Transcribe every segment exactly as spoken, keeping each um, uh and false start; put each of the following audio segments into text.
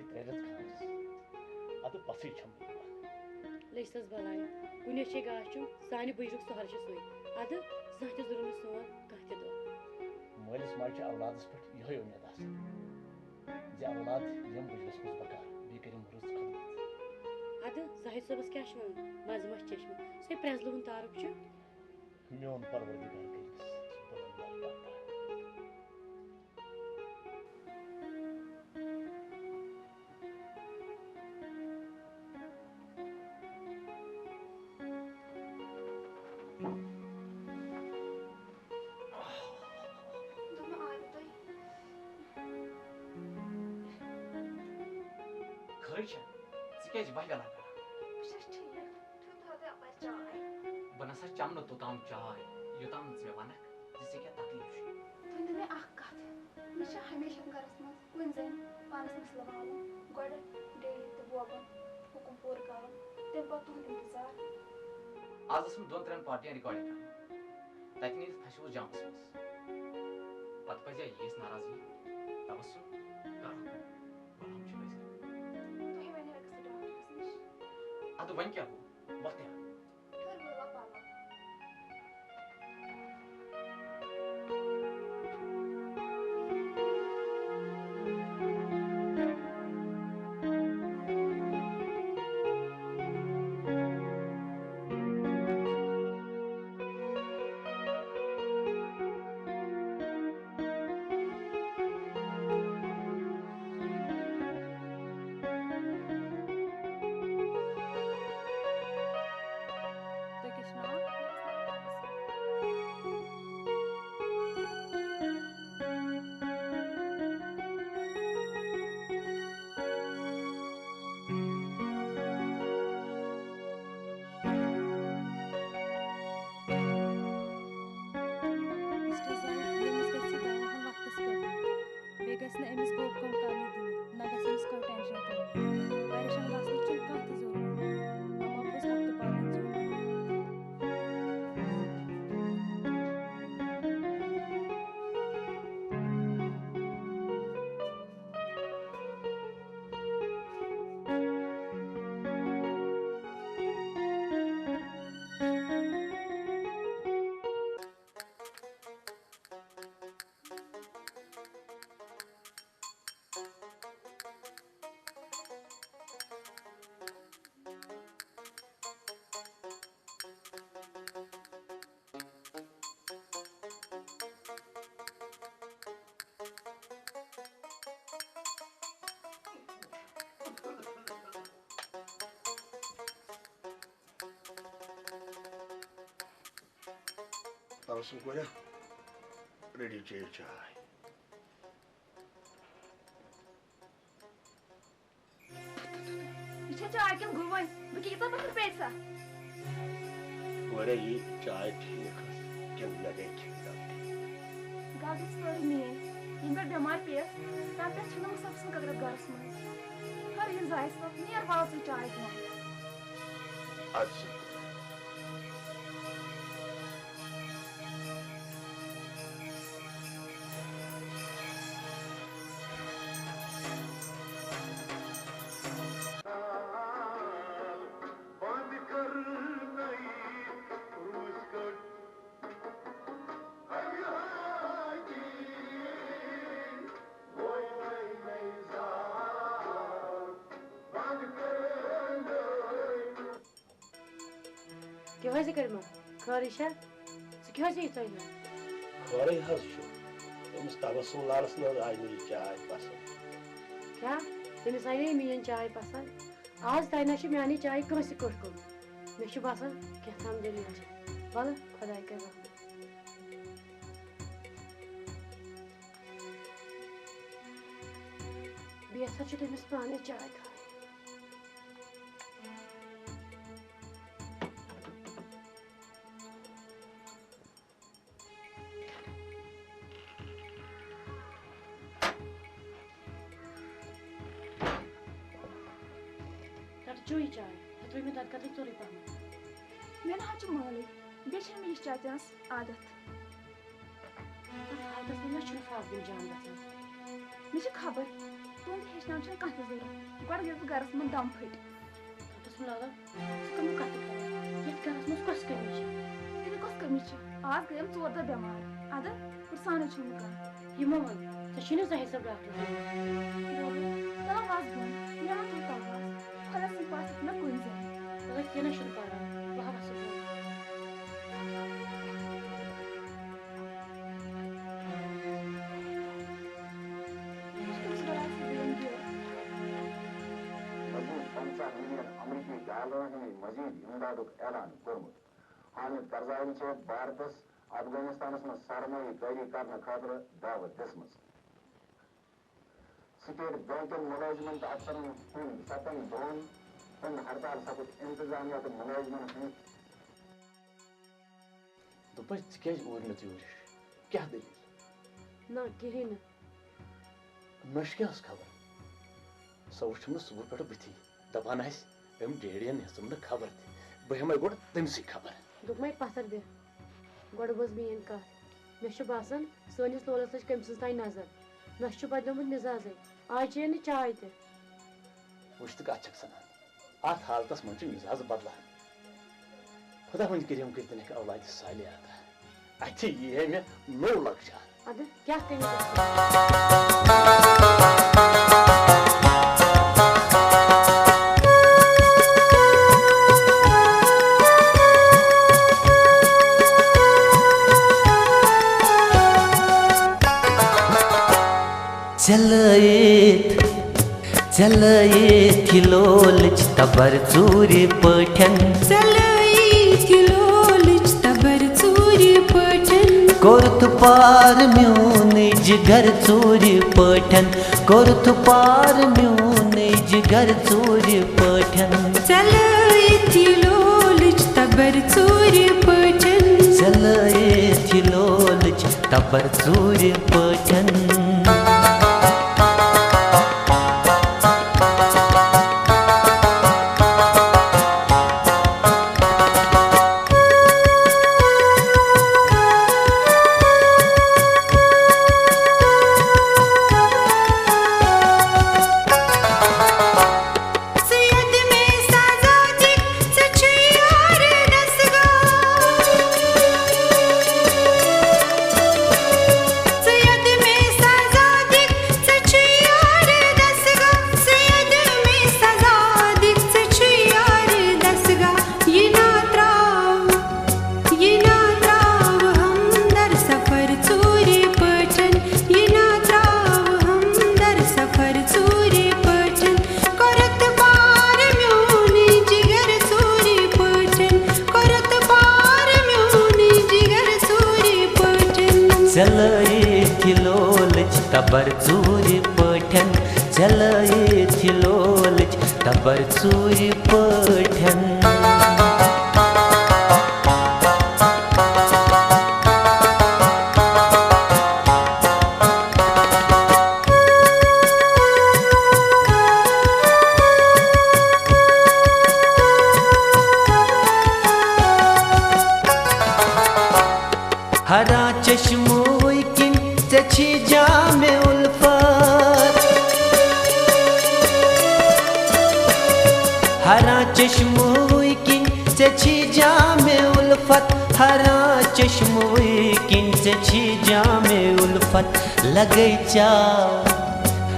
ترٛےٚ رٮ۪تھ خانس۔ ادٕ پژھٕے چھم بہٕ یِوان۔ لٔج سَس بلاے۔ کُنے چھے گاش چھُم، سانہِ بُجرُک سہر چھُ سُے۔ ادٕ زانٛہہ تہِ ضروٗر نہٕ سون کانٛہہ تہِ دۄہ۔ مٲلِس ماجہِ چھِ اولادس پٮ۪ٹھ یِہوٚے اُمید آسان زِ اولاد یِم بُجرس منٛز بکار، بیٚیہِ کٔرِم رٕژ خدمت۔ ادٕ زاہد صٲبس کیٛاہ چھُ وَنُن؟ منٛزٕ ما چھِ چشمہٕ؟ سُے پرٛٮ۪زلہٕ ہُنٛد تعارُف چھُ۔ میون پروردگار کٔرِنَس بُلند مرتبہ۔ دوٚپمَو آیوٕ تُہۍ؟ خٲرٕے چھا؟ ژٕ کیٛازِ واہ گلان کران؟ بہٕ چھَس ٹھیٖک۔ تُہۍ تھٲوتو اَپٲرۍ چاے۔ بہٕ نہ سا چَمہٕ نہٕ توٚتام چاے، یوٚتام نہٕ ژٕ مےٚ وَنَکھ زِ ژےٚ کیٛاہ تکلیٖف چھُے۔ تُہۍ ؤنِو مےٚ اَکھ کَتھ، مےٚ چھا ہمیشہِ یَتھ گَرَس منٛز کُنہِ زٔنۍ پانَس مَسلہٕ والُن، گۄڈٕ ڈیڈی تہٕ بوبَن حُکُم پوٗرٕ کَرُن، تَمہِ پَتہٕ تُہُنٛد اِنتظار؟ آز ٲسٕم دۄن ترٛٮ۪ن پارٹیَن ریکارڈنگ کَرٕنۍ، تَتہِ نیٖرِتھ پھَسیوس جامَس منٛز۔ پَتہٕ پَزِ ہا ییٖژ ناراضگی تبسُم کَرُن۔ غلام چھُ أزۍ۔ تُہۍ ؤنِو أکِس ڈاکٹرَس نِش۔ اَدٕ وۄنۍ کیٛاہ گوٚو؟ وۄتھ نیرو۔ ٹھٔہر، بہٕ وَلہٕ پَلو۔ تُہۍ کیٛاہ چھُ ناو؟ ییٚمِس گژھِ دوا ہن وقتس پٮ۪ٹھ۔ بیٚیہِ گژھِ نہٕ أمِس گوٚب کٲم کرنہِ دِنۍ، نہ گژھِ أمِس کانٛہہ ٹینشن تُلُن۔ پریشان گژھنٕچ چھُنہٕ کانٛہہ تہِ ضروٗرت۔ اما پوٚز ہفتہٕ پتہٕ ژوٗر۔ تبسم کوریا، ریڈی چیٚیِو چاے۔ یہِ چھا چاے کِنہٕ گُلۍ وۄنۍ؟ بہٕ کیٛاہ ییٖژاہ پَتھر پیٹہِ سا؟ واریاہ یہِ چاے ٹھیٖک ٲس، کِنہٕ مےٚ گٔے کینٛہہ غلطی؟ غلطی چھِ سٲرٕے میٛٲنۍ۔ ییٚمہِ پٮ۪ٹھ بٮ۪مار پیٚیَس، تَمہِ پٮ۪ٹھ چھَنہٕ مُسافر سٕنٛز قدرت گَرَس منٛز۔ ہر یِم زاہد صٲب، نیر وَلہٕ ژٕے چاے برٛونٛہہ۔ اَدٕ سا۔ بند کرنئی روز کٹ۔ کیٛاہ حظ یہِ کٔرۍ مےٚ؟ خٲرٕے چھا؟ ژٕ کیٛاہ حظ یہِ یِتھَے کٔنۍ؟ خٲرٕے حظ چھُ۔ أمِس تبسم لالس نہٕ حظ آیہِ نہٕ یہِ چاے پسنٛد۔ کیٛاہ؟ تٔمِس آیہِ نہٕ یہِ میٛٲنۍ چاے پسنٛد؟ آز تام نہ چھِ میٛانہِ چایہِ کٲنٛسہِ کٔٹھ کوٚرمُت۔ مےٚ چھُ باسان، کیٛاہ تام دٔلیٖل چھِ۔ وَلہٕ، خۄداے کَرِ رحم۔ بیٚیہِ ہسا چھُ تٔمِس پانَے چاے تھاوٕنۍ۔ کَتہِ چوٚے چاے؟ تَتھ ترٛٲوۍ مےٚ دۄدٕ قطرٕ ژوٚرُے پَہمَتھ۔ مےٚ نہ حظ چھُ مٲلٕے، بیٚیہِ چھَنہٕ مےٚ یہِ چاے چٮ۪نَس عادت۔ اَتھ حالتَس منٛز نہ چھُنہٕ فراق دیُن جان گژھان۔ مےٚ چھِ خبر، تُہُنٛد ہیٚچھناوُن چھُنہٕ کانٛہہ تہِ ضروٗرت، گۄڈٕ ییٚلہِ بہٕ گَرَس منٛز دَم پھٔٹۍ۔ بسم اللہ، ژٕ کَمہِ کَتھٕ کران؟ یَتھ گَرَس منٛز کۄس کٔمی چھِ؟ تیٚلہِ کۄس کٔمی چھِ؟ آز گٔیم ژور دۄہ بٮ۪مار۔ اَدٕ پرٛژھانٕے چھُم نہٕ کانٛہہ۔ یِمو ووٚن، ژےٚ چھُے نہٕ زانٛہہ حِساب ڈاکٹر گوٚمُت۔ بابا، تَلہٕ وَس بۄن، مےٚ مہ تُل تَلہٕ وَس۔ خۄدا سٕنٛدِ پاسہٕ ہیٚکہِ مےٚ کُنہِ زٔنۍ۔ وَلہٕ کینٛہہ نہ چھُنہٕ پَرواے، بہٕ ہا وَسہٕ بۄن۔ مزید پنژاہ ملین امریکی ڈالرن ہٕنٛدِ مزید امدادُک اعلان کوٚرمُت۔ حامد کرزاین چھےٚ بھارتس افغانستانس منٛز سرمایہ کٲری کرنہٕ خٲطرٕ دعوت دِژمٕژ۔ سٹیٹ بینکن ملٲزمن تہٕ افسرن ہُنٛد ستن دۄہن ہُنٛد ہڑتال سپُد انتظامیہ تہٕ ملٲزمن ہٕنٛدۍ۔ دوٚپمَے، ژٕ کیٛازِ اوٗرۍ نہٕ ژٕ یورٕ؟ کیٛاہ دٔلیٖل؟ نہ، کِہیٖنۍ نہٕ۔ مےٚ چھِ کیٛاہ ٲس خبر؟ سۄ وٕچھُم نہٕ صُبحہٕ پٮ۪ٹھٕ بٕتھی۔ دَپان آسہِ، أمۍ ڈیڈیَن ہیٚژٕم نہٕ خبر تہِ۔ بہٕ ہٮ۪مَے گۄڈٕ تٔمۍ سٕے خبر۔ دوٚپمَے، پَتھر بیٚہہ۔ گۄڈٕ بوز میٛٲنۍ کَتھ۔ مےٚ چھُ باسان، سٲنِس لولَس لٔج کٔمۍ سٕنٛز تام نظر۔ مےٚ چھُ بدلیومُت مِزازٕے۔ آز چیٚیَن نہٕ چاے تہِ۔ وٕچھ تہٕ کَتھ چھَکھ سَنان۔ اَتھ حالتس منٛز چھُ مِزاز بدلان۔ خۄداوند کریم کٔرتن اکھ اولاد صالح عطا۔ اتھِ یی ہے مےٚ نوٚو لۄکچار۔ ادٕ کیٛاہ کٔرِو؟ چلٲیِتھ، چلٲیِتھ یہِ لولٕچ تبر ژوٗرِ پٲٹھۍ۔ چلٲیِتھ یہِ لولٕچ تبر ژوٗرِ پٲٹھۍ۔ کوٚرُتھ پار میونٕے جگر ژوٗرِ پٲٹھۍ۔ کوٚرُتھ پار میونٕے جگر ژوٗرِ پٲٹھۍ۔ چلٲیِتھ یہِ لولٕچ تبر ژوٗرِ پٲٹھۍ۔ چلٲیِتھ یہِ لولٕچ تبر ژوٗرِ پٲٹھۍ۔ یہِ نا تراو ہمدر سفر ژوٗرِ پٲٹھۍ، یہِ نا تراو ہمدر سفر ژوٗرِ پٲٹھۍ۔ کوٚرُتھ پار میونٕے جگر ژوٗرِ پٲٹھۍ، کوٚرُتھ پار میونٕے جگر ژوٗرِ پٲٹھۍ۔ چلٲیِتھ یہِ لولٕچ تبر ژوٗرِ پٲٹھۍ، چلٲیِتھ یہِ لولٕچ تبر ژوٗرِ پٲٹھۍ۔ ہرا چشموٕے کِنۍ ژےٚ چھی جامِ الفت۔ ہرا چشموٕے کِنۍ ژےٚ چھی جامِ الفت۔ ہرا چشموٕے کِنۍ ژےٚ چھی جامِ الفت۔ لگے چاو،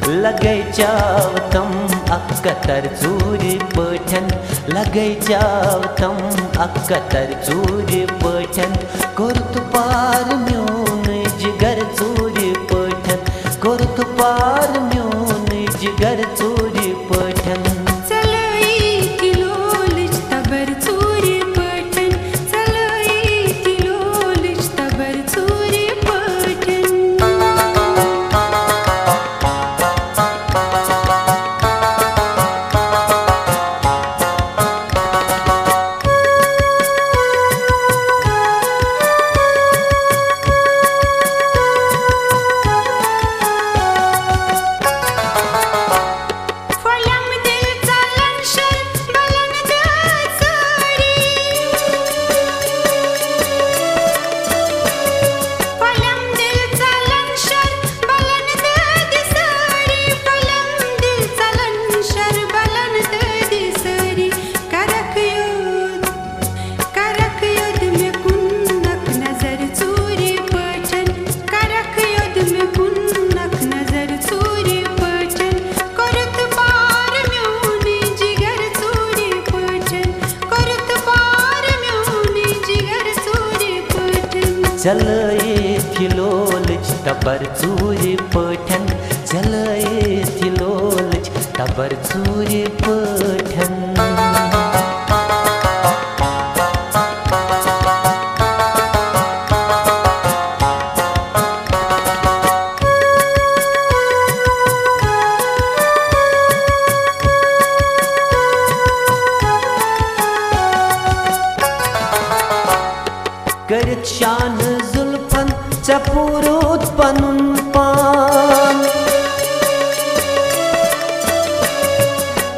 لگے چاو تم اکھ قطر ژوٗرِ پٲٹھۍ۔ لگے چاو تم اکھ قطر ژوٗرِ پٲٹھۍ۔ کوٚرُتھ پار میونٕے جگر ژوٗرِ پٲٹھۍ۔ کوٚرُتھ پار میونٕے جگر ژوٗرِ پٲٹھۍ۔ ژلٲیِتھ یہِ لولٕچ تبر ژوٗرِ پٲٹھۍ۔ ژلٲیِتھ یہِ لولٕچ تبر ژوٗرِ پٲٹھۍ۔ ژےٚ لٲیِتھ یہِ لولٕچ تبر ژوٗرِ پٲٹھۍ، ژےٚ لٲیِتھ یہِ لولٕچ تبر ژوٗرِ پٲٹھۍ۔ کٔرِتھ شانہٕ زُلفن ژےٚ پوٗروٗت پنُن پان۔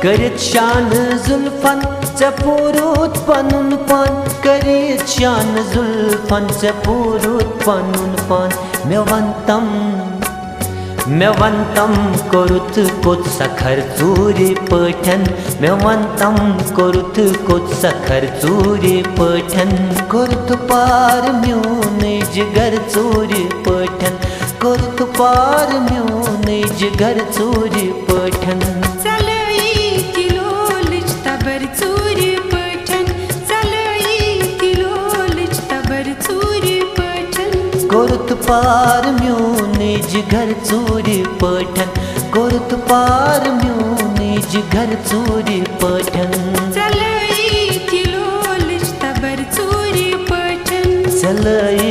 کٔرِتھ شانہٕ زُلفن ژےٚ پوٗروٗت پنُن پان۔ کٔرِتھ شانہٕ زُلفن ژےٚ پوٗروٗت پنُن پان۔ مےٚ وَن تم، مےٚ وَن تم کوٚرُتھ کوٚت سکھر ژوٗرِ پٲٹھۍ۔ مےٚ وَن تم کوٚرُتھ کوٚت سکھر ژوٗرِ پٲٹھۍ۔ کوٚرُتھ پار میونٕے جگر ژوٗرِ پٲٹھۍ۔ کوٚرُتھ پار میونٕے جگر ژوٗرِ پٲٹھۍ۔ ژےٚ لٲیِتھ یہِ لولٕچ تبر ژوٗرِ پٲٹھۍ۔ ژےٚ لٲیِتھ یہِ لولٕچ تبر ژوٗرِ پٲٹھۍ۔ کوٚرُتھ پار میونٕے جگر ژوٗرِ پٲٹھۍ۔ کوٚرُتھ پار میونٕے جگر ژوٗرِ پٲٹھۍ۔ ژےٚ لٲیِتھ یہِ لولٕچ تبر ژوٗرِ پٲٹھۍ۔ ژےٚ لٲیِتھ